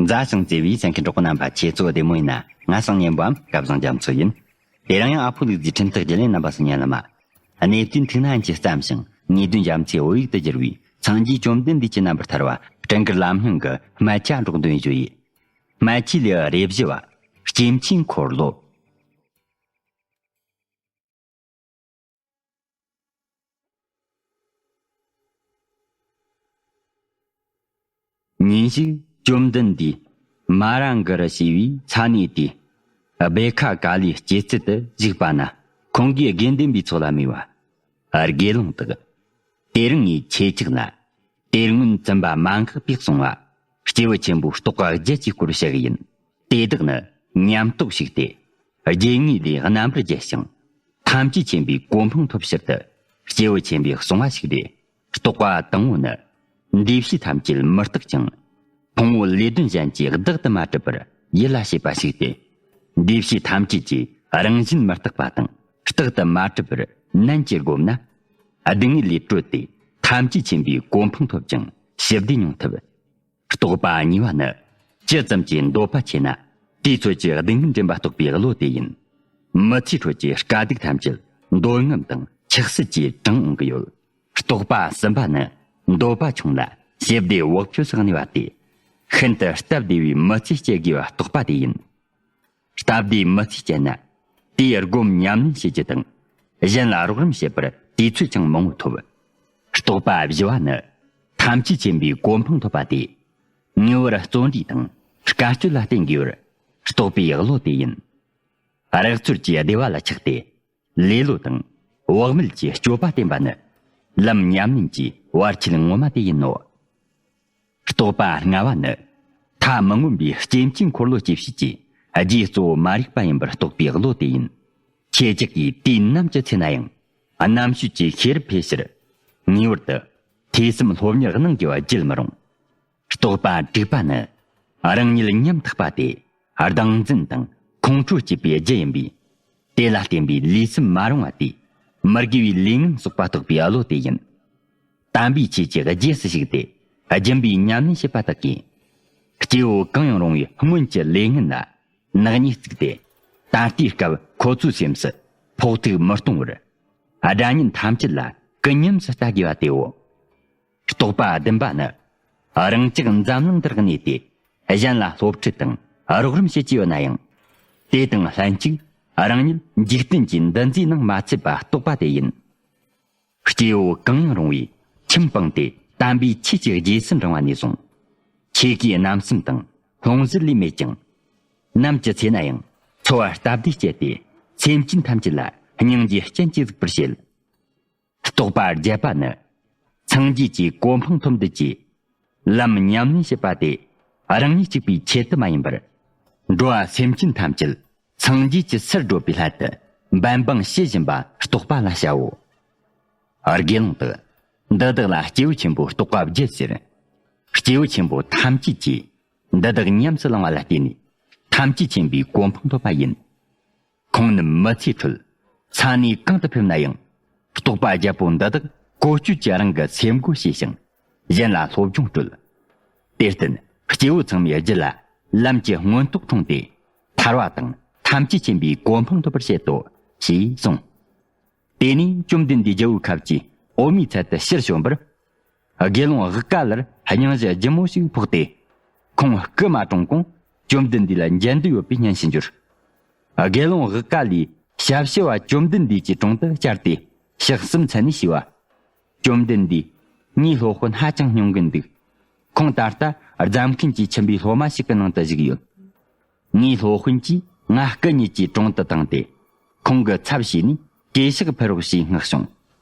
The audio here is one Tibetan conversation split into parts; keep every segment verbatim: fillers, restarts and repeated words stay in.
མཛའ་ཞིང་བརྩེ་བའི་གསན་མཁན་གྲོགས་པོ་རྣམ་པ། ཁྱེད་ཚོ་བདེ་མོ་ཡིན་ན། ང་སང་ཉན་པའམ་སྐལ་བཟང་རྒྱ་མཚོ་ཡིན། དེ་རིང་ཡང་ཨ་ཕོ་ལུག་རྫིའི་འཕྲིན་སྟེགས་བརྒྱུད་ལས་རྣམ་པ་སང་ཉན་ལ་མ། གནས་བརྟན་ཐུགས་སྣང་གིས་བརྩམས་ཤིང་། ངེས་དོན་རྒྱ་མཚོའི་བོད་ཡིག་ཏུ་བསྒྱུར་བའི་སངས་རྒྱས་བཅོམ་ལྡན་འདས་ཀྱི་རྣམ་པར་ཐར་བ། སྤྲིན་དཀར་ལམ་རྙིང་གི་སྨད་ཆ་སྒྲོག་འདོན་ཞུ་ཡི། སྨད་ཆའི་ལེའུ་རེ་བཞི་བ། སྐྱེ་མཆེད་འཁོར་ལོ། ཉིན་ཞིག་བཅོམ་ལྡན་འདས་མ་ར་ག་ར་ཞེས་པའི་ས་གནས་དེའི་སྦེ་ཁ་ཀ་ལའི་སྐྱེད་ཚལ་དུ་བཞུགས་པ་ན། ཁོང་གིས་དགེ་འདུན་པའི་ཚོགས་ལ་སྨྲས་པ། དགེ་སློང་དག། དེ་རིང་ངས་ཁྱེད་ཅག་ལ་དེ་སྔོན་བཙུན་པ་མ་འགགས་པས་གསུངས་པ། སྐྱེས་བུ་ཆེན་པོའི་རྟོགས་པ་བརྒྱད་ཀྱི་སྐོར་བཤད་ཀྱི་ཡིན། དེ་དག་ནི་ཉམས་རྟོགས་ཤིག་སྟེ། རྒྱུད་ལྔའི་ལས་རྣམ་པར་རྒྱལ་ཞིང་། ཐམས་ཅད་མཁྱེན་པའི་གོ་འཕང་ཐོབ་ཕྱིར་དུ། སྐྱེས་བུ་ཆེན་པོས་གསུངས་པ་ཞིག་རེད། རྟོགས་པ་དང་པོ་ནི། འདུས་བྱས་ཐམས་ཅད་མི་རྟག་ཅིང་། ཕུང་པོ་ལས་དོན་གཞན་གྱིས་བདག་ཏུ་མ་གྲུབ་པར་ཡིད་ལ་བྱེད་པ་ཞིག་སྟེ། འདུས་བྱས་ཐམས་ཅད་ཀྱི་རང་བཞིན་མི་རྟག་པ་དང་རྟག་ཏུ་མ་གྲུབ་པར་ནན་གྱིས་བསྒོམས་ན། སྡུག་བསྔལ་ལས་གྲོལ་ཏེ་ཐམས་ཅད་མཁྱེན་པའི་གོ་འཕང་ཐོབ་ཅིང་ཞི་བདེ་མྱོང་ཐུབ། རྟོགས་པ་གཉིས་པ་ནི། ཅི་ཙམ་གྱིས་འདོད་པ་ཆེ་ན། དེའི་ཚོད་ཀྱིས་སྡུག་བསྔལ་འདྲེན་པ་རྟོགས་པའི་བློ་དེ་ཡིན། མི་ཚེའི་ཁྲོད་ཀྱི་དཀའ་སྡུག་ཐམས་ཅད་འདོད་རྔམ་དང་འཆག་སྲེད་ཀྱིས་དྲངས་འོང་གི་ཡོད། རྟོགས་པ་གསུམ་པ་ནི། འདོད་པ་ཆུང་ལ་ཞི་བདེ་བག་ཕེབས་སུ་གནས་པ་སྟེ། ཤིན་ཏུ་སྟབས་བདེ་བའི་མི་ཚེ་སྐྱེལ་དགོས་པ་རྟོགས་པ་དེ་ཡིན། སྟབས་བདེའི་མི་ཚེ་སྐྱེལ་ན། དེས་སྒོམ་ཉམས་ལེན་བྱེད་རྒྱུ་དང་། གཞན་ལ་རོགས་རམ་བྱེད་པར་དུས་ཚོད་ཀྱང་མང་བོ་ཐོབ། རྟོགས་པ་བཞི་བ་ནི། ཐམས་ཅད་མཁྱེན་པའི་གོ་འཕང་ཐོབ་པ་སྟེ། ངེས་པར་བརྩོན་འགྲུས་དང་དཀའ་སྤྱོད་ལ་བརྟེན་དགོས་པར་རྟོགས་པའི་བློ་དེ་ཡིན། རགས་ཚོད་ཀྱི་བདེ་བ་ལ་ཆགས་ཏེ། ལེ་ལོ་དང་བག་མེད་ཀྱི་སྤྱོད་པ་བསྟེན་པ་ནི། ལམ་ཉམས་ལེན་གྱི་བར་ཆད་ངོ་མ་དེ་ཡིན་ནོ། རྟོགས་པ་ལྔ་བ་ནི། ཐ་མི་མངོན་པའི་སྐྱེ་མཆེད་འཁོར་ལོ་སྐྱེ་བྱེད་ཀྱི་རྗེས་གཙོ་བོ་མ་རིག་པ་ཡིན་པར་རྟོགས་པའི་བློ་དེ་ཡིན། ཁྱེད་ཅག་གིས་དུས་ནམ་གྱི་ཚེ་ན་ཡང་རྣམ་དཔྱོད་ཀྱི་ཤེས་རབ་འཕེལ་ཕྱིར། ངེས་པར་དུ་ཐོས་བསམ་སློབ་གཉེར་གནང་དགོས་པ་བརྗེད་མི་རུང་། རྟོགས་པ་དྲུག་པ་ནི། རང་ཉིད་ཉམ་ཐག་པ་སྟེ། སྡང་འཛིན་དང་ཁོང་ཁྲོ་སྐྱེད་པའི་རྒྱུ་ཡིན་པས། དེ་ལ་བརྟེན་པའི་ལུས་སེམས་མ་རུང་བ་སྟེ། མི་དགེ་བའི་ལས་ངན་གསོག་པ་རྟོགས་པའི་བློ་དེ་ཡིན། དམ་པའི་ཆོས་ཀྱི་རྗེས་སུ་ཞུགས་ཏེ། སྦྱིན་པའི་ཉམས་ལེན་བྱེད་པ་དག་གིས། སྐྱེ་བོ་གང་ཡང་རུང་བའི་སྔོན་གྱི་ལས་ངན་ལ་ནག་ཉེས་བཙུགས་ཏེ། ད་ལྟའི་སྐབས་ཁོ་ཚོའི་སེམས་སུ་ཕོག་ཐུག་མི་གཏོང་བར། དགྲ་གཉེན་ཐམས་ཅད་ལ་ཀུན་སྙོམས་སུ་ལྟ་དགོས་པ་དེའོ། རྟོགས་པ་བདུན་པ་ནི། རང་ཅག་འཛམ་གླིང་འདིར་གནས་ཏེ། གཞན་ལ་སློབ་ཁྲིད་དང་རོགས་རམ་བྱེད་ཀྱི་ཡོད་ན་ཡང་། དེ་དང་ལྷན་ཅིག་རང་ཉིད་འཇིག་རྟེན་གྱི་འདུ་འཛིའི་ནང་མ་ཚུད་པ་རྟོགས་པ་དེ་ཡིན། སྐྱེ་བོ་གང་ཡང་རུང་བས་ཁྱིམ་སྤངས་ཏེ་དམ་པའི་ཆོས་ཀྱི་རྗེས་སུ་འབྲང་བ་ནས་བཟུང་། ཆོས་གོས་རྣམ་གསུམ་དང་ལྷུང་བཟེད་ལས་མེད་ཀྱང་། ནམ་གྱི་ཚེ་ན་ཡང་འཚོ་བ་སྟབས་བདེ་སྤྱད་དེ། སེམས་ཅན་ཐམས་ཅད་ལ་སྙིང་རྗེའི་རྐྱེན་གྱིས་གཟིགས་པར་བྱེད། རྟོགས་པ་བརྒྱད་པ་ནི། སངས་རྒྱས་ཀྱི་གོ་འཕང་ཐོབ་འདོད་ཀྱིས། ལམ་ཉམས་ལེན་བྱེད་པ་དེ། རང་ཉིད་གཅིག་པུའི་ཆེད་དུ་མ་ཡིན་པར། འགྲོ་བ་སེམས་ཅན་ཐམས་ཅད་སངས་རྒྱས་ཀྱི་སར་བགྲོད་པའི་སླད་དུ། འབད་འབུངས་བྱེད་བཞིན་པ་རྟོགས་པ་ལ་བྱའོ། དགེ་སློང་དག། འདི་དག་ལ་སྐྱེས་བུ་ཆེན་པོའི་རྟོགས་པ་བརྒྱད་ཟེར། སྐྱེས་བུ་ཆེན་པོ་ཐམས་ཅད་ཀྱིས། འདི་དག་ཉམས་སུ་བླང་བ་ལ་བརྟེན་ནས། ཐམས་ཅད་མཁྱེན་པའི་གོ་འཕང་ཐོབ་པ་ཡིན། ཁོང་རྣམས་མི་ཚེའི་ཁྲོད། ས་གནས་གང་དུ་ཕེབས་ན་ཡང་། རྟོགས་པ་བརྒྱད་པོ་འདི་དག་བཀོལ་སྤྱོད་ཀྱིས་རང་གི་སེམས་སྒོ་ཕྱེ་ཞིང་། གཞན་ལ་སློབ་སྦྱོང་སྤྲོད། དེར་བརྟེན་སྐྱེ་བོ་ཚང་མའི་རྒྱུད་ལ་ལམ་གྱི་མངོན་རྟོགས་འཁྲུངས་ཏེ། ཐར་བ་དང་ཐམས་ཅད་མཁྱེན་པའི་གོ་འཕང་ཐོབ་པར་བྱེད་དོ། ཞེས་གསུངས། དེ་ནས་བཅོམ་ལྡན་འདས་རྒྱལ་པོའི་ཁབ་ཀྱི་འོད་མའི་ཚལ་དུ་ཕྱིར་བྱོན་པར། དགེ་སློང་དབུ་དཀར་ལར་སྙིང་རྗེ་ལྗིད་མོ་ཞིག་ཕོག་སྟེ། ཁོང་སྐུ་མ་གྲོངས་གོང་བཅོམ་ལྡན་འདས་ལ་མཇལ་འདོད་ཡོད་པའི་སྙན་ཞུ་འབྱོར། དགེ་སློང་དབུ་དཀར་ལས་ཞབས་ཕྱི་བ་བཅོམ་ལྡན་འདས་ཀྱི་དྲུང་དུ་བཅར་ཏེ་ཕྱག་གསུམ་འཚལ་ནས་ཞུས་པ། བཅོམ་ལྡན་འདས། ངའི་སློབ་དཔོན་ཧ་ཅང་སྙུང་གིན་འདུག་ཁོང་ད་ལྟ་རྫ་མཁན་གྱི་ཁྱིམ་པའི་སློབ་མ་ཞིག་གི་ནང་དུ་བཞུགས་ཡོད། ངའི་སློབ་དཔོན་གྱིས་ང་སྐུ་ཉིད་ཀྱི་དྲུང་དུ་བཏང་སྟེ། ཁོང་གི་ཚབ་བྱས་ནས་གྲོས་ཤིག་ཕུལ་རོགས་ཞེས་མངགས་བྱུང་།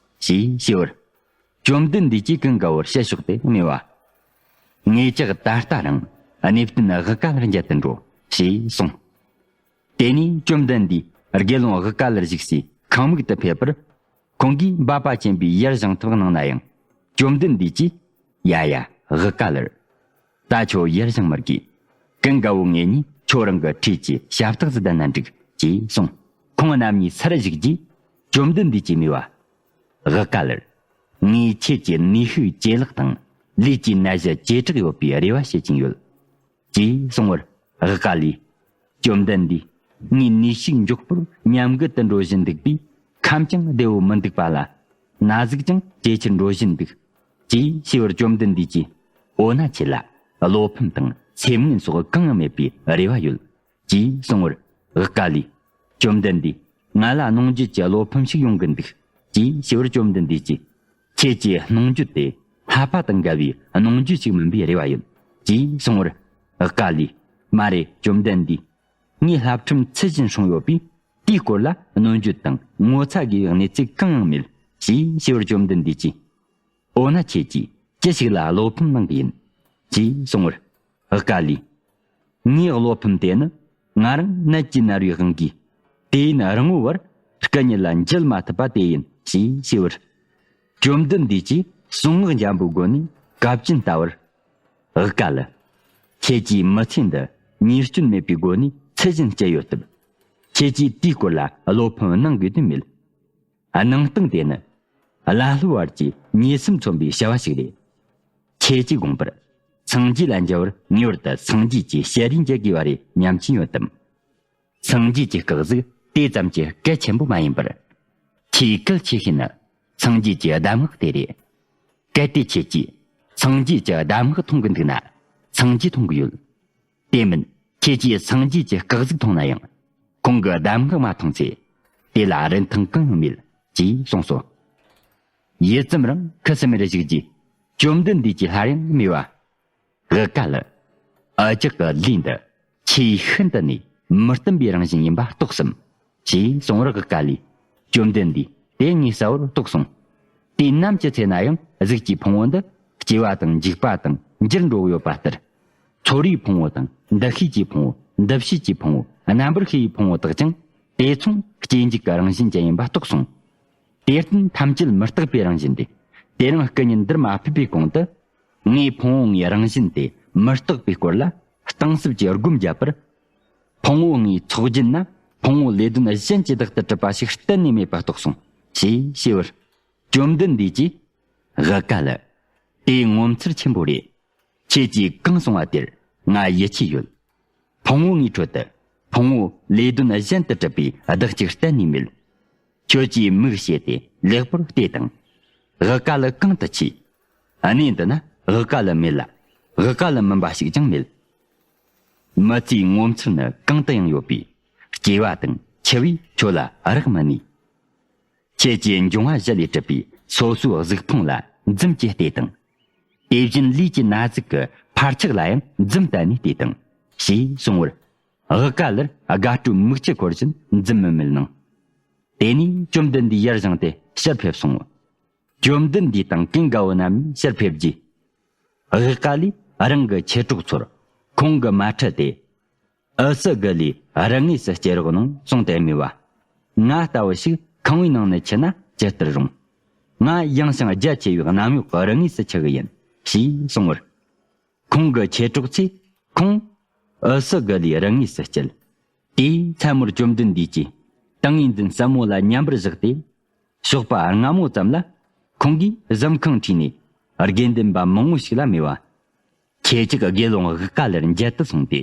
ཞེས་ཞུས་པར། བཅོམ་ལྡན་འདས་ཀྱིས་ཀུན་དགའ་བོར་ཕྱི་ཕྱོགས་ཏེ་སྨྲས་པ། ངེད་ཅག་ད་ལྟ་རང་གནས་བརྟན་དབུ་དཀར་ལར་མཇལ་དུ་འགྲོ། ཞེས་གསུངས། དེ་ནས་བཅོམ་ལྡན་འདས་དགེ་སློང་དབུ་དཀར་ལར་བཞུགས་སའི་ཁང་མིག་ཏུ་ཕེབས་པར། ཁོང་གིས་འབབ་པ་ཆེན་པོའི་ཡར་བཞེངས་ཐབས་གནང་ན་ཡང་། བཅོམ་ལྡན་འདས་ཀྱིས། ཡ་ཡ། དབུ་དཀར་ལར། ད་ཁྱོད་ཡར་བཞེངས་མི་དགོས། ཀུན་དགའ་བོ་ངེད་གཉིས་ཁྱོད་རང་གི་འཁྲིས་ཀྱི་ཞབས་སྟེགས་སུ་བསྡད་ན་འགྲིག་ཅེས་གསུངས། ཁོང་རྣམ་གཉིས་སར་བཞུགས་རྗེས། བཅོམ་ལྡན་འདས་ཀྱིས་སྨྲས་པ། དབུ་དཀར་ལར། ངས་ཁྱེད་ཀྱི་ནུས་ཤུགས་ཇེ་ལེགས་དང་ལུས་ཀྱི་ནད་གཞི་ཇེ་དྲག་ཡོད་པའི་རེ་བ་བྱེད་ཀྱིན་ཡོད། ཅེས་གསུངས་པར། དབུ་དཀར་ལས། བཅོམ་ལྡན་འདས། ངའི་ནུས་ཤུགས་མགྱོགས་པོར་ཉམས་རྒུད་དུ་འགྲོ་བཞིན་འདུག་པས། ཁམས་ཀྱང་བདེ་བོ་མི་འདུག་པ་ལ། ན་ཟུག་ཀྱང་ཇེ་ཆེར་འགྲོ་བཞིན་འདུག་ཅེས་ཞུས་པར། བཅོམ་ལྡན་འདས་ཀྱིས། འོ་ན་ཁྱེད་ལ་བློ་ཕམ་དང་སེམས་ངན་སོགས་གང་ཡང་མེད་པའི་རེ་བ་ཡོད། ཅེས་གསུངས་པར། དབུ་དཀར་ལས། བཅོམ་ལྡན་འདས། ང་ལ་གནོང་འགྱོད་ཀྱི་བློ་ཕམ་ཞིག་ཡོང་གི་འདུག་ཅེས་ཞུས་པར། བཅོམ་ལྡན་འདས་ཀྱིས། ཁྱེད་ཀྱི་གནོང་འགྱོད་དེ་བསླབ་པ་དང་འགལ་བའི་གནོང་འགྱོད་ཅིག་མིན་པའི་རེ་བ་ཡོད། ཅེས་གསུངས་པར། དབུ་དཀར་ལས། མ་རེད། བཅོམ་ལྡན་འདས། ངའི་བསླབ་ཁྲིམས་ཚུལ་བཞིན་སྲུང་ཡོད་པས། དེའི་སྐོར་ལ་གནོང་འགྱོད་དང་ངོ་ཚ་དགོས་པའི་གནས་ཚུལ་གང་ཡང་མེད། ཅེས་ཞུས་པར། བཅོམ་ལྡན་འདས་ཀྱིས། འོ་ན་ཁྱེད་ཀྱིས་ཅི་ཞིག་ལ་བློ་ཕམ་གནང་གི་ཡིན། ཅེས་གསུངས་པར། དབུ་དཀར་ལས། ངའི་བློ་ཕམ་དེ་ནི་ང་རང་ནད་ཀྱིས་མནར་བའི་དབང་གིས། དུས་ཡུན་རིང་བོའི་བར་སྐུ་ཉིད་ལ་མཇལ་མ་ཐུབ་པ་དེ་ཡིན། ཞེས་ཞུས་པར། བཅོམ་ལྡན་འདས་ཀྱིས་གསུང་ངག་འཇམ་པོའི་སྒོ་ནས་བཀའ་བཀྱོན་བཏབ་པར། དབུ་དཀར་ལ། ཁྱེད་ཀྱིས་མི་ཚེ་འདི་ཉེས་སྐྱོན་མེད་པའི་སྒོ་ནས་ཚུལ་བཞིན་སྐྱེལ་ཡོད་སྟབས། ཁྱེད་ཀྱིས་དེའི་སྐོར་ལ་བློ་ཕམ་གནང་དགོས་དོན་མེད། གནང་སྟངས་དེ་ནི། ཀླ་ཀློའི་བར་གྱི་ཉེས་སེམས་མཚོན་པའི་བྱ་བ་ཞིག་རེད། ཁྱེད་ཀྱིས་དགོངས་པར། སངས་རྒྱས་ལ་འཇལ་བར་ངེས་པར་དུ་སངས་རྒྱས་ཀྱི་ཞལ་རས་མཇལ་དགོས་པ་རེད་སྙམ་གྱིན་ཡོད་དམ། སངས་རྒྱས་ཀྱི་སྐུ་གཟུགས་དེ་ཙམ་གྱི་གལ་ཆེན་པོ་མ་ཡིན་པར། ཁྱེད་གལ་ཆེ་ཤོས་ནི་སངས་རྒྱས་ཀྱི་གདམས་ངག་དེ་རེད། གལ་ཏེ་ཁྱེད་ཀྱིས་སངས་རྒྱས་ཀྱི་གདམས་ངག་མཐོང་གི་འདུག་ན། སངས་རྒྱས་མཐོང་གི་ཡོད། དེ་མིན། ཁྱེད་ཀྱིས་སངས་རྒྱས་ཀྱི་སྐུ་གཟུགས་མཐོང་ན་ཡང་། ཁོང་གི་གདམས་ངག་མ་མཐོང་ཚེ། དེ་ལ་རིན་ཐང་གང་ཡང་མེད། ཅེས་གསུངས་སོ། ཡུད་ཙམ་རིང་ཁུ་སིམ་མེར་བཞུགས་རྗེས། བཅོམ་ལྡན་འདས་ཀྱིས་སླར་ཡང་སྨྲས་པ། དབུ་དཀར་ལགས། འུ་ཅག་གི་ལས་འདི་ཆེས་ཤིན་ཏུ་ནས་མི་བསྟུན་པའི་རང་བཞིན་ཡིན་པ་རྟོགས་སམ། ཞེས་གསུངས་པར། དབུ་དཀར་ལས། བཅོམ་ལྡན་འདས། དེ་ངས་གསལ་བོར་རྟོགས་སོང་། དུས་ནམ་གྱི་ཚེ་ན་ཡང་གཟུགས་ཀྱི་ཕུང་པོ་འདི་སྐྱེ་བ་དང་འཇིག་པ་དང་འགྱུར་འགྲོ་གི་ཡོད་པ་ལྟར། ཚོར་བའི་ཕུང་པོ་དང་། འདུ་ཤེས་ཀྱི་ཕུང་པོ། འདུ་བྱེད་ཀྱི་ཕུང་པོ། རྣམ་པར་ཤེས་པའི་ཕུང་པོ་དག་ཀྱང་། དེ་མཚུངས་སྐྱེ་འཇིག་གི་རང་བཞིན་ཅན་ཡིན་པ་རྟོགས་སོང་། དེར་བརྟེན་ཐམས་ཅད་མི་རྟག་པའི་རང་བཞིན་ཏེ། དེ་རིང་སྐུ་ཉིད་འདིར་མ་ཕེབས་པའི་གོང་དུ། ངས་ཕུང་པོ་ལྔའི་རང་བཞིན་དེ་མི་རྟག་པའི་སྐོར་ལ་གཏིང་ཟབ་ཀྱི་སྒོམ་བརྒྱབ་པར། ཕུང་པོ་ལྔའི་ཚོགས་རྒྱན་ན་ཕུང་པོ་ལས་དོན་གཞན་གྱི་བདག་ཏུ་གྲུབ་པ་ཞིག་གཏན་ནས་མེད་པ་རྟོགས་སོང་། ཞེས་ཞུས་པར། བཅོམ་ལྡན་འདས་ཀྱིས། དབུ་དཀར་ལགས། དེ་ངོ་མཚར་ཆེན་པོ་རེད། ཁྱེད་ཀྱིས་གང་གསུང་བ་དེར་ང་ཡིད་ཆེས་ཡོད། ཕུང་པོ་ལྔའི་ཁྲོད་དུ་ཕུང་པོ་ལས་དོན་གཞན་དུ་གྲུབ་པའི་བདག་ཅིག་གཏན་ནས་མེད། ཁྱོད་ཀྱིས་མིག་ཕྱེ་སྟེ་ལེགས་པོར་བལྟས་དང་། དབུ་དཀར་ལགས་གང་དུ་མཆིས། གནས་འདི་ན་དབུ་དཀར་ལགས་མེད་ལ། དབུ་དཀར་ལགས་མིན་པ་ཞིག་ཀྱང་མེད། མི་ཚེའི་ངོ་མཚར་ནི་གང་དུ་ཡང་ཡོད་པས། སྐྱེ་བ་དང་འཆི་བས་ཁྱོད་ལ་རག་མི་ནུས། ཁྱེད་ཀྱིས་འབྱུང་བ་བཞི་ལས་གྲུབ་པའི་སོ་སོའི་གཟུགས་ཕུང་ལ་འཛུམ་གྱིས་བལྟས་དང་། དེ་བཞིན་ལུས་ཀྱི་ན་ཟུག་གི་འཕར་ཆག་ལ་ཡང་འཛུམ་བལྟ་ནས་བལྟས་དང་། ཞེས་གསུང་བར། དབུ་དཀར་ལགས་དགའ་སྤྲོའི་མིག་ཆུ་འཁོར་བཞིན་འཛུམ་དམུལ་དམུལ་གནང་། དེ་ནས་བཅོམ་ལྡན་འདས་ཡར་བཞེངས་ཏེ་ཕྱིར་ཕེབས་སོང་། བཅོམ་ལྡན་འདས་དང་ཀུན་དགའ་བོ་རྣམ་གཉིས་ཕྱིར་ཕེབས་རྗེས། དབུ་དཀར་ལས་རང་གི་མཆེད་གྲོགས་ཚོར་ཁོང་གི་མལ་ཁྲི་དེ། ཨུ་སི་གི་ལས་རང་ངོས་སུ་སྐྱེལ་རོགས་གནང་གསུངས་ཏེ་སྨྲས་པ། ང་ལྟ་བུ་ཞིག་ཁང་བའི་ནང་ནས་འཆི་ན་ཇི་ལྟར་རུང་། ང་ཡངས་ཤིང་རྒྱ་ཆེ་བའི་གནམ་འོག་གི་རི་ངོས་སུ་འཆི་གི་ཡིན། ཞེས་གསུངས་པར། ཁོང་གི་མཆེད་གྲོགས་ཚོས་ཁོང་ཨུ་སི་གི་ལས་རི་ངོས་སུ་སྐྱེལ། དེའི་མཚན་མོར་བཅོམ་ལྡན་འདས་ཀྱིས་ཏིང་ངེ་འཛིན་ཟབ་མོ་ལ་མཉམ་པར་བཞག་སྟེ། ཞོགས་པ་སྔ་མོ་ཙམ་ལ་ཁོང་གིས་གཟིམ་ཁང་ཁྲིད་ནས་དགེ་འདུན་པ་མང་བོ་ཞིག་ལ་སྨྲས་པ། ཁྱེད་ཅག་དགེ་སློང་དབུ་དཀར་ལགས་མཇལ་དུ་སོང་སྟེ།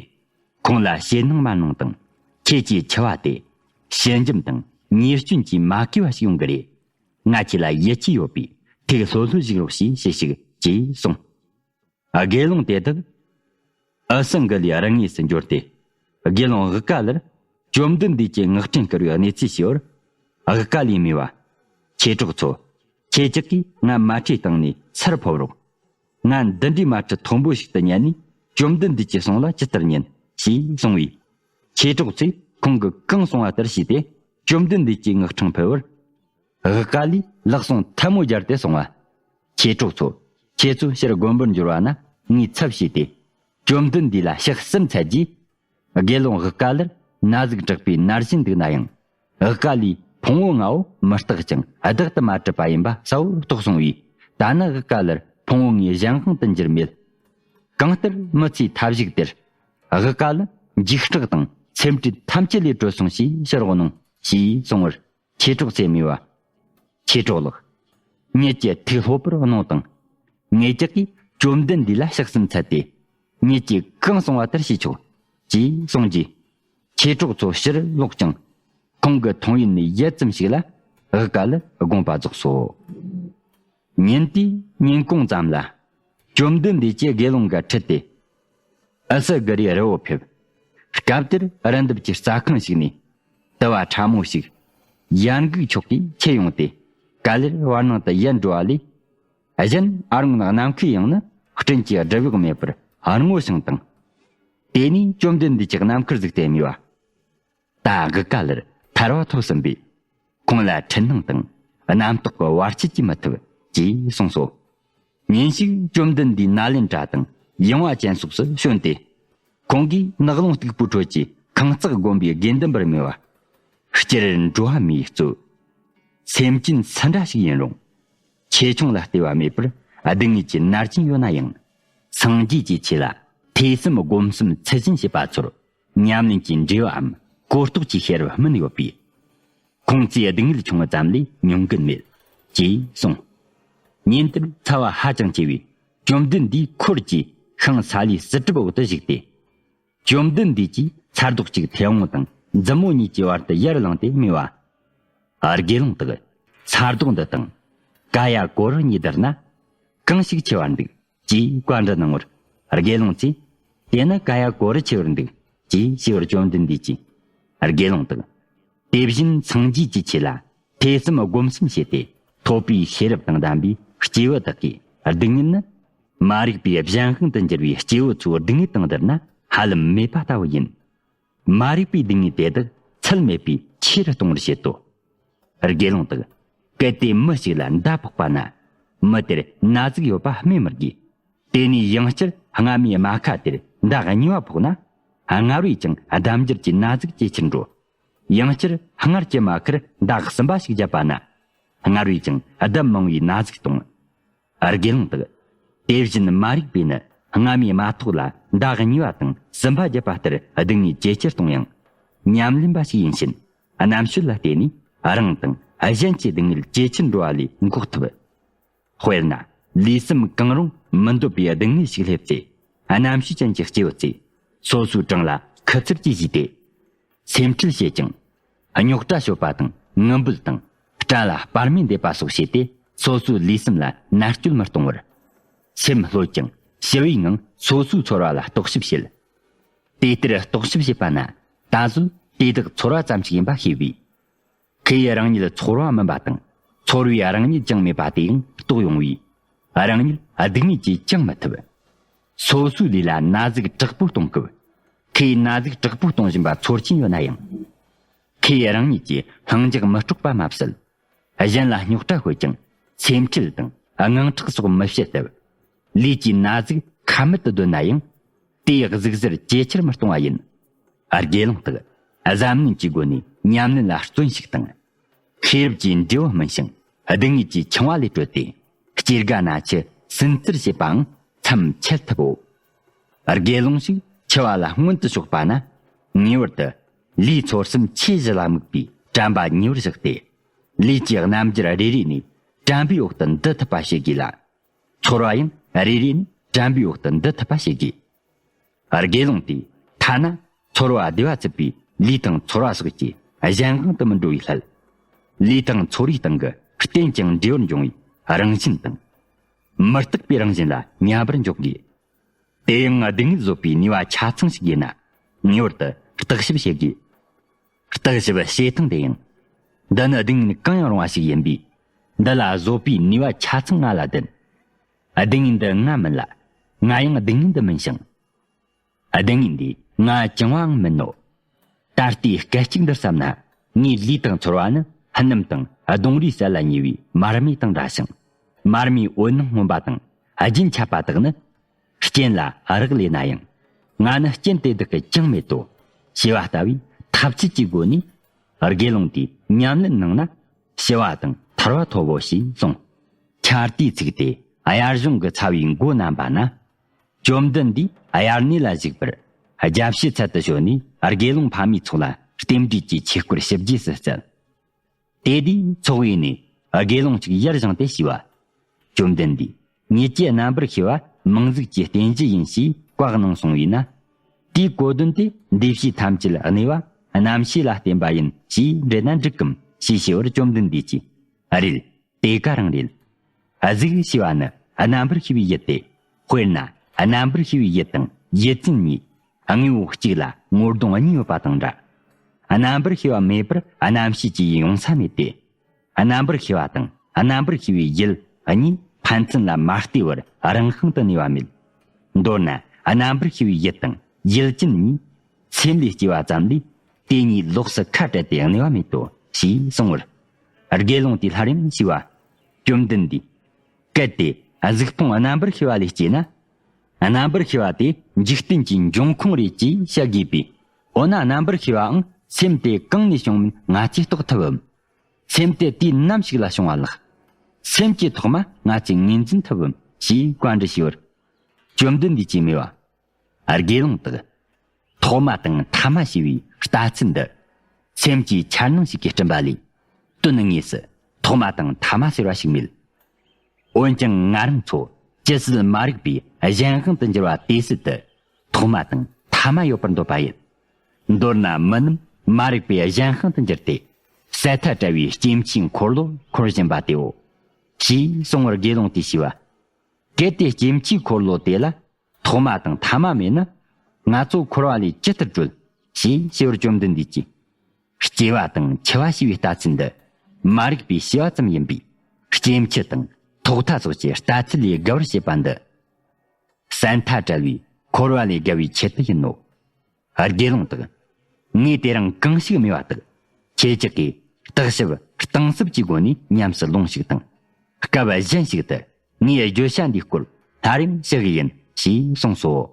ཁོང་ལ་ཞེད་སྣང་མ་གནང་དང་། ཁྱེད་ཀྱིས་འཆི་བ་དེ་ཞི་འཇམ་དང་ཉེས་སྐྱོན་གྱིས་མ་གོས་པ་ཞིག་ཡོང་གི་རེད། ང་ཁྱེད་ལ་ཡིད་ཆེས་ཡོད་པས་ཐུགས་ལྷོད་ལྷོད་བཞུགས་རོགས་ཞེས་ཞུས་ཤིག་ཅེས་གསུངས། དགེ་སློང་དེ་དག་ཨུ་སི་གི་ལས་རི་ངོས་སུ་འབྱོར་ཏེ། དགེ་སློང་དབུ་དཀར་ལགས་བཅོམ་ལྡན་འདས་ཀྱི་ངག་འཕྲིན་བསྐུར་བའི་གནས་ཚུལ་ཞུས་པར། དབུ་དཀར་ལས་སྨྲས་པ། མཆེད་གྲོགས་ཚོ། ཁྱེད་ཅག་གིས་ང་མལ་ཁྲིའི་སྟེང་ནས་ཚུར་ཕོབ་རོགས། ང་འདི་འདྲའི་མལ་ཁྲི་མཐོན་པོ་ཞིག་ཏུ་ཉལ་ནས་བཅོམ་ལྡན་འདས་ཀྱི་གསུང་ལ་ཇི་ལྟར་ཉན། ཞེས་གསུངས་པས། མཆེད་གྲོགས་ཚོས་ཁོང་གིས་གང་གསུང་བ་ལྟར་བྱས་ཏེ། བཅོམ་ལྡན་འདས་ཀྱི་ངག་འཕྲིན་ཕུལ་བར། དབུ་དཀར་ལས་ལག་ཟུང་ཐལ་མོ་སྦྱར་ཏེ་གསུངས་པ། མཆེད་གྲོགས་ཚོ། ཁྱེད་ཚོ་ཕྱིར་དགོན་པར་འབྱོར་བ་ན་ངའི་ཚབ་བྱས་ཏེ། བཅོམ་ལྡན་འདས་ལ་ཕྱག་གསུམ་འཚལ་རྗེས། དགེ་སློང་དབུ་དཀར་ལགས་ན་ཟུག་དྲག་པོས་མནར་བཞིན་འདུག་ན་ཡང་། དབུ་དཀར་ལས་ཕུང་པོ་ལྔ་བོ་མི་རྟག་ཅིང་བདག་ཏུ་མ་གྲུབ་པ་ཡིན་པ་གསལ་བོར་རྟོགས་སོང་བས། ད་ནི་དབུ་དཀར་ལགས་ཕུང་པོ་ལྔའི་གཞན་དབང་དུ་འགྱུར་མེད། གང་ལྟར་མི་ཚེའི་མཐའ་མཇུག་དེར། དབུ་དཀར་ལགས་འཇིགས་སྐྲག་དང་སེམས་ཁྲལ་ཐམས་ཅད་ལས་གྲོལ་སོང་ཞེས་ཕྱིར་འོང་གནང་ཞེས་གསུངས་པར། མཆེད་གྲོགས་ཚོས་སྨྲས་པ། མཆེད་གྲོགས་ལགས། ཉིད་ཀྱིས་ཐུགས་ལྷོད་པོར་གནང་དང་། ངེད་ཅག་གིས་བཅོམ་ལྡན་འདས་ལ་ཕྱག་གསུམ་འཚལ་ཏེ། ཉིད་ཀྱིས་གང་གསུང་བ་ལྟར་བྱས་ཆོག་ཅེས་གསུངས་རྗེས། མཆེད་གྲོགས་ཚོ་ཕྱིར་ལོག་ཅིང་། ཁོང་གི་མཐོང་ཡུལ་ནས་ཡུད་ཙམ་ཞིག་ལ་དབུ་ཀ་ལི་དགོངས་པ་རྫོགས་སོ། ཉིན་དེའི་ཉིན་གུང་ཙམ་ལ། བཅོམ་ལྡན་འདས་ཀྱིས་དགེ་སློང་འགའ་ཁྲིད་དེ། ཨི་སི་གྷི་རིའི་རི་བོ་ཕེབས། སྐབས་དེར་རི་འདབས་ཀྱི་རྩྭ་ཁང་ཞིག་ནས། དུ་བ་ཕྲ་མོ་ཞིག་ཡར་འགུགས་ཆོག་གིས་ཁྱེར་ཡོང་སྟེ། ག་ལེར་བར་སྣང་དུ་ཡལ་འགྲོ་བ་ལས། གཞན་ཨ་རུང་ནག་ནམ་མཁའི་དབྱིངས་ནི་སྤྲིན་གྱི་སྒྲིབ་གཡོགས་མེད་པར་སྔོ་ཞིང་དྭངས། དེ་ནས་བཅོམ་ལྡན་འདས་ཀྱིས་ནམ་མཁར་གཟིགས་ཏེ་སྨྲས་པ། ད་དབུ་ཀ་ལིར་ཐར་བ་ཐོབ་ཟིན་པས། ཁོང་ལ་འཁྲུལ་སྣང་དང་རྣམ་རྟོག་གི་བར་ཆད་ཀྱིས་མི་ཐུབ་ཅེས་གསུངས་སོ། ཉིན་ཞིག་བཅོམ་ལྡན་འདས་ནཱ་ལེནྡྲ་དང་ཡངས་པ་ཅན་སོགས་སུ་བྱོན་ཏེ། ཁོང་གིས་ནགས་ཀློང་སྟུག་པོའི་ཁྲོད་ཀྱི་ཁང་བརྩེགས་བསྒོམས་པའི་དགེ་འདུན་པར་སྨྲས་པ། སྤྱིར་འགྲོ་བ་མིའི་གཙོ། སེམས་ཅན་སུ་འདྲ་ཞིག་ཡིན་རུང་། ཆེ་ཆུང་ལ་ལྟོས་པ་མེད་པར་སྡུག་བསྔལ་གྱི་མནར་གྱིན་ཡོད་ན་ཡང་། སངས་རྒྱས་ཀྱི་ཆོས་ལ་ཐོས་བསམ་སྒོམ་གསུམ་ཚུལ་བཞིན་བྱེད་པ་ཚོར། ཉམས་ལེན་གྱི་འབྲས་བུའམ་གོ་རྟོགས་ཀྱི་ཤེས་རབ་སྨིན་ཡོད་པས། ཁོང་ཚོས་སྡུག་བསྔལ་ཆུང་ངུ་ཙམ་ལས་མྱོང་གི་མེད། ཅེས་གསུངས། ཉིན་དེར་ཚ་བ་ཧ་ཅང་ཆེ་བས། བཅོམ་ལྡན་འདས་འཁོར་གྱིས་ཤིང་སཱ་ལུའི་སྲིད་ཁྲི་འོག་ཏུ་བཞུགས་ཏེ། བཅོམ་ལྡན་འདས་ཀྱིས་ཚ་རྡོག་གཅིག་མཐེ་བོང་དང་མཛུབ་མོ་གཉིས་ཀྱི་བར་དུ་ཡར་བླངས་ཏེ་སྨྲས་པ། དགེ་སློང་དག། ཚ་རྡོག་འདི་དང་། ཀ་ཡ་ཀོ་རི་གཉིས་བསྡུར་ན། གང་ཞིག་ཆེ་བར་འདུག་ཅེས་བཀའ་འདྲི་གནང་བར། དགེ་སློང་ཚོས། དེ་ནི་ཀ་ཡ་ཀོ་རི་ཆེ་བར་འདུག་ཅེས་ཞུས་པར་བཅོམ་ལྡན་འདས་ཀྱིས། དགེ་སློང་དག། དེ་བཞིན་སངས་རྒྱས་ཀྱི་ཆོས་ལ་ཐོས་བསམ་སྒོམ་གསུམ་བྱས་ཏེ། ཐོབ་པའི་ཤེས་རབ་དང་ལྡན་པའི་སྐྱེས་བུ་དག་གི་སྡུག་བསྔལ་ནི། མ་རིག་པའི་གཞན་དབང་དུ་འགྱུར་བའི་སྐྱེས་བུ་ཚོའི་སྡུག་བསྔལ་དང་བསྡུར་ན་ཧ་ལམ་མེད་པ་ལྟ་བུ་ཡིན། མ་རིག་པའི་སྡུག་བསྔལ་དེ་དག་ཚད་མེད་པའི་ཆེ་རུ་གཏོང་བར་བྱེད་དོ། དགེ་སློང་དག། གལ་ཏེ་མི་ཞིག་ལ་མདའ་ཕོག་པ་ན། མི་དེར་ན་ཟུག་ཡོད་པ་སྨོས་མི་དགོས། དེ་ནས་ཡང་བསྐྱར་སྔ་མའི་རྨ་ཁ་དེར་མདའ་གཉིས་པ་ཕོག་ན། སྔར་བས་ཀྱང་ལྡབ་འགྱུར་གྱིས་ན་ཟུག་ཇེ་ཆེར་འགྲོ། ཡང་བསྐྱར་སྔར་གྱི་རྨ་ཁར་མདའ་གསུམ་པ་ཞིག་བརྒྱབ་པ་ན། སྔར་བས་ཀྱང་ལྡབ་མང་བའི་ན་ཟུག་གཏོང་། དགེ་སློང་དག། དེ་བཞིན་མ་རིག་པས་ནི་སྔ་མའི་རྨ་ཐོག་ལ་མདའ་གཉིས་པ་དང་གསུམ་པ་བརྒྱབ་པ་ལྟར་སྡུག་བསྔལ་ཇེ་ཆེར་གཏོང་ཡང་། ཉམས་ལེན་པ་ཞིག་ཡིན་ཕྱིན། རྣམ་དཔྱོད་ལ་བརྟེན་ནས་རང་དང་གཞན་གྱི་སྡུག་བསྔལ་ཇེ་ཆེར་འགྲོ་བ་ལས་འགོག་ཐུབ། དཔེར་ན། ལུས་སེམས་གང་རུང་མི་འདོད་པའི་སྡུག་བསྔལ་ཞིག་སླེབས་ཚེ། རྣམ་དཔྱོད་ཅན་གྱི་སྐྱེས་བུ་ཚོས་སོ་སོའི་བྲང་ལ་ཁུ་ཚུར་གྱིས་གཞུས་ཏེ། སེམས་ཁྲལ་བྱེད་ཅིང་། རྙོག་དྲ་བྱེད་པ་དང་ངུ་འབོད་དང་། སྐྲ་ལ་སྤར་མས་འདེབས་པ་སོགས་བྱས་ཏེ། སོ་སོའི་ལུས་སེམས་ལ་མནར་གཅོད་མི་གཏོང་བར། སེམས་ལྷོད་ཅིང་ཞི་བའི་ངང་སོ་སོའི་ཚོར་བ་ལ་རྟོག་ཞིབ་བྱེད། དེ་ལྟར་རྟོག་ཞིབ་བྱེད་པ་ན། ད་གཟོད་དེ་དག་ཚོར་བ་ཙམ་ཞིག་ཡིན་པ་ཤེས་པས། ཁོས་རང་ཉིད་ཚོར་བ་མིན་པ་དང་། ཚོར་བའི་རང་ཉིད་ཀྱང་མེད་པ་དེ་ཡང་རྟོགས་ཡོང་བས། རང་ཉིད་སྡུག་བསྔལ་གྱིས་བཅིངས་མི་ཐུབ། སོ་སོའི་ལུས་ལ་ན་ཟུག་དྲག་པོ་གཏོང་སྐབས། ཁོས་ན་ཟུག་དྲག་པོ་གཏོང་བཞིན་པ་ཚོར་གྱིན་ཡོད་ན་ཡང་། ཁོས་རང་ཉིད་ཀྱི་ལྷིང་འཇགས་མི་སྐྲོག་པ་མ་ཟད། གཞན་ལ་རྙོག་དྲ་ཤོད་ཅིང་སེམས་ཁྲལ་དང་དངངས་སྐྲག་སོགས་མི་བྱེད་སྟབས། ལུས་ཀྱི་ན་ཟུག་ཁ་མེད་དུ་འདོད་ན་ཡང་། དེའི་གཟུགས་གཟེར་ཇེ་ཆེར་མི་གཏོང་བ་ཡིན། དགེ་སློང་དག། གཟབ་ནན་གྱི་སྒོ་ནས་ཉམས་ལེན་ལ་བརྩོན་ཤིག་དང་། ཤེས་རབ་ཀྱི་འབྲས་བུ་སྨིན་ཞིང་སྡུག་བསྔལ་གྱི་འཆིང་བ་ལས་གྲོལ་ཏེ། སྐྱེ་རྒ་ན་འཆི་སུན་གཙེར་བྱེད་པའང་མཚམས་ཆད་ཐུབ་བོ། དགེ་སློང་ཞིག་འཆི་བ་ལ་མངོན་དུ་ཕྱོགས་པ་ན། ངེས་པར་དུ་ལུས་ཚོར་སེམས་ཆོས་བཞི་ལ་དམིགས་པའི་དྲན་པ་ཉེ་བར་བཞག་སྟེ། ལུས་ཀྱི་རྣམ་འགྱུར་རེ་རེ་ནས་དྲན་པའི་འོག་ཏུ་འདུ་ཐུབ་པ་བྱེད་དགོས་ལ། ཚོར་བ་ཡང་རེ་རེ་ནས་དྲན་པའི་འོག་ཏུ་འདུ་ཐུབ་པ་བྱེད་དགོས། དགེ་སློང་དེས་ཐ་ན་ཚོར་བ་བདེ་བ་སྩལ་བའི་ལུས་དང་ཚོར་བ་སོགས་ཀྱི་གཞན་དབང་དུ་མི་འགྲོ་བའི་སླད། ལུས་དང་ཚོར་བའི་སྟེང་གི་རྟེན་ཅིང་འབྲེལ་བར་འབྱུང་བའི་རང་བཞིན་དང་། མི་རྟག་པའི་རང་བཞིན་ལ་མཉམ་པར་འཇོག་དགོས། དེ་ཡང་སྡུག་བསྔལ་བཟོད་པའི་ནུས་པ་ཆ་ཚང་ཞིག་ཡིན་ན། ངེས་པར་དུ་བརྟག་ཞིབ་བྱེད་དགོས། བརྟག་ཞིབ་བྱེད་སྟངས་དེ་ཡང་། འདི་ནི་སྡུག་བསྔལ་གང་ཡང་རུང་བ་ཞིག་ཡིན་པས། འདི་ལ་བཟོད་པའི་ནུས་པ་ཆ་ཚང་ང་ལ་ལྡན། སྡུག་བསྔལ་འདི་ང་མིན་ལ། ང་ཡང་སྡུག་བསྔལ་འདི་མིན་ཞིང་། སྡུག་བསྔལ་འདིས་ང་བཅིང་བའང་མིན་ནོ། ད་ལྟའི་སྐད་ཅིག་འདིར་བསམ་ན། ངའི་ལུས་དང་ཚོར་བ་ནི་སྣུམ་དང་ལྡོང་རིས་བསལ་ལ་ཉེ་བའི་མར་མེ་དང་འདྲ་ཞིང་། མར་མེའི་འོད་སྣང་མངོན་པ་དང་རྒྱུན་ཆད་པ་དག་ནི། རྐྱེན་ལ་རག་ལས་ན་ཡང་། ང་ནི་རྐྱེན་དེ་དག་གིས་ཅང་མེད་དོ། ཞེས་པ་ལྟ་བུའི་ཐབས་ཚུལ་གྱི་སྒོ་ནས། དགེ་སློང་དེས་ཉམས་ལེན་གནང་ན། ཞི་བ་དང་ཐར་བ་ཐོབ་བོ་ཞེས་གསུངས། ཁྱབ་བརྡལ་ཚིག་དེ་དབྱར་གཞུང་གི་ཚ་བའི་མགོ་བསྣམས་པ་ན། བཅོམ་ལྡན་འདས་དབྱར་གནས་ལ་བཞུགས་པར། རྒྱལ་བྱེད་ཚལ་དུ་བྱོན་ནས་དགེ་སློང་ཕ་མའི་ཚོགས་ལ་རྟེན་འབྲེལ་གྱི་ཆོས་སྐོར་ཞིབ་རྒྱས་སུ་བསྩལ། དེ་དུས་ཚོགས་པའི་ནས་དགེ་སློང་གཅིག་ཡར་བཞེངས་ཏེ་ཞུས་པ། བཅོམ་ལྡན་འདས་ཉིད་ཀྱི་རྣམ་པར་ཤེས་པ་མིང་གཟུགས་ཀྱི་རྟེན་གཞི་ཡིན་ཞེས་ པ་གནང་སོང་བས་ན། དེའི་གོ་དོན་དེ་འདས་བྱས་ཐམས་ཅད་གནས་པ་རྣམ་ཤེས་ལ་བརྟེན་པ་ཡིན་ཞེས་འགྲེལ་ན་འགྲིག་གམ་ཞེས་ཞུས་པར་བཅོམ་ལྡན་འདས་ཀྱིས། རེད། དེ་ག་རང་རེད། གཟུགས་ཞེས་པ་ནི་རྣམ་པར་ཤེས་པའི་ཡུལ་ཏེ། དཔེར་ན་རྣམ་པར་ཤེས་པའི་ཡུལ་དང་ཡུལ་ཅན་གཉིས་དངོས་པོ་གཅིག་ལ་ངོ་གདོང་གཉིས་ཡོད་པ་དང་འདྲ། རྣམ་པར་ཤེས་པ་མེད་པར་རྣམ་ཤེས་ཀྱི་ཡོང་ས་མེད་དེ། རྣམ་པར་ཤེས་པ་དང་རྣམ་པར་ཤེས་པའི་ཡུལ་གཉིས་ཕན་ཚུན་ལ་མ་ལྟོས་པར་རང་དབང་དུ་གནས་པ་མེད། མདོར་ན་རྣམ་པར་ཤེས་པའི་ཡུལ་དང་ཡུལ་ཅན་གཉིས་སེམས་ལས་སྐྱེ་བ་ཙམ་ལས་དེ་གཉིས་ལོགས་སུ་ཁ་བྲལ་ཏེ་གནས་པ་མེད་དོ་ཞེས་གསུངས་པར། དགེ་སློང་དེས་སླར་ཡང་ཞུས་པ། བཅོམ་ལྡན་འདས། གལ་ཏེ་གཟུགས་ཕུང་རྣམ་པར་ཤེས་པ་ལས་སྐྱེས་ན། རྣམ་པར་ཤེས་པ་དེ་འཇིག་རྟེན་གྱི་འབྱུང་ཁུངས་རེད་ཅེས་བཤད་དགོས་པས། འོ་ན་རྣམ་པར་ཤེས་པའང་སེམས་དེ་གང་ནས་བྱུང་མིན་ང་ཚོས་རྟོགས་ཐུབ་བམ། སེམས་དེ་དུས་ནམ་ཞིག་ལ་བྱུང་བ་ལགས། སེམས་ཀྱི་ཐོག་མ་ང་ཚོས་ངོས་འཛིན་ཐུབ་བམ་ཞེས་བཀའ་འདྲི་ཞུས་པར། བཅོམ་ལྡན་འདས་ཀྱིས་སྨྲས་པ། དགེ་སློང་དག། ཐོག་མ་དང་ཐ་མ་ཞེས་པའི་རྟགས་ཚུལ་འདི། སེམས་ཀྱི་འཆར་སྣང་ཞིག་གིས་བསྐྲུན་པ་ལས། དོན་དངོས་སུ་ཐོག་མ་དང་ཐ་མ་ཟེར་བ་ཞིག་མེད། འོན་ཀྱང་ང་རང་ཚོ་ཇི་སྲིད་མ་རིག་པའི་གཞན་དབང་དུ་འགྱུར་བ་དེ་སྲིད་དུ་ཐོག་མ་དང་ཐ་མ་ཡོད་པར་འདོད་པ་ཡིན། མདོར་ན་མི་རྣམས་མ་རིག་པའི་གཞན་དབང་དུ་འགྱུར་ཏེ། སད་མཐའ་བྲལ་བའི་སྐྱེ་འཆིའི་འཁོར་ལོ་འཁོར་བཞིན་པ་དེའོ། ཞེས་གསུངས་པར་དགེ་སློང་དེས་ཞུས་པ། གལ་ཏེ་སྐྱེ་འཆིའི་འཁོར་ལོ་དེ་ལ་ཐོག་མ་དང་ཐ་མ་མེད་ན། ང་ཚོ་འཁོར་བ་ལས་ཇི་ལྟར་གྲོལ། ཞེས་ཞུས་པར་བཅོམ་ལྡན་འདས་ཀྱིས། སྐྱེ་བ་དང་འཆི་བ་ཞེས་པའི་རྟགས་ཚུལ་འདི། མ་རིག་པའི་བྱ་བ་ཙམ་ཡིན་པས། སྐྱེ་འཆི་དང་ཐོག་མཐའ་སོགས་ཀྱི་རྟགས་ཚུལ་ལས་བརྒལ་བར་བྱེད་པ་འདི། སད་མཐའ་བྲལ་བའི་འཁོར་བ་ལས་བརྒལ་བའི་ཆེད་དུ་ཡིན་ནོ། དགེ་སློང་དག། ངས་དེ་རིང་གང་ཞིག་སྨྲས་པ་དག། ཁྱེད་ཅག་གིས་བརྟག་ཞིབ་གཏིང་ཟབ་ཀྱི་སྒོ་ནས་ཉམས་སུ་ལོངས་ཤིག་དང་། སྐབས་གཞན་ཞིག་ཏུ་ངས་བརྗོད་བྱ་འདིའི་སྐོར་སླར་ཡང་ཞུ་གི་ཡིན་ཞེས་གསུངས་སོ།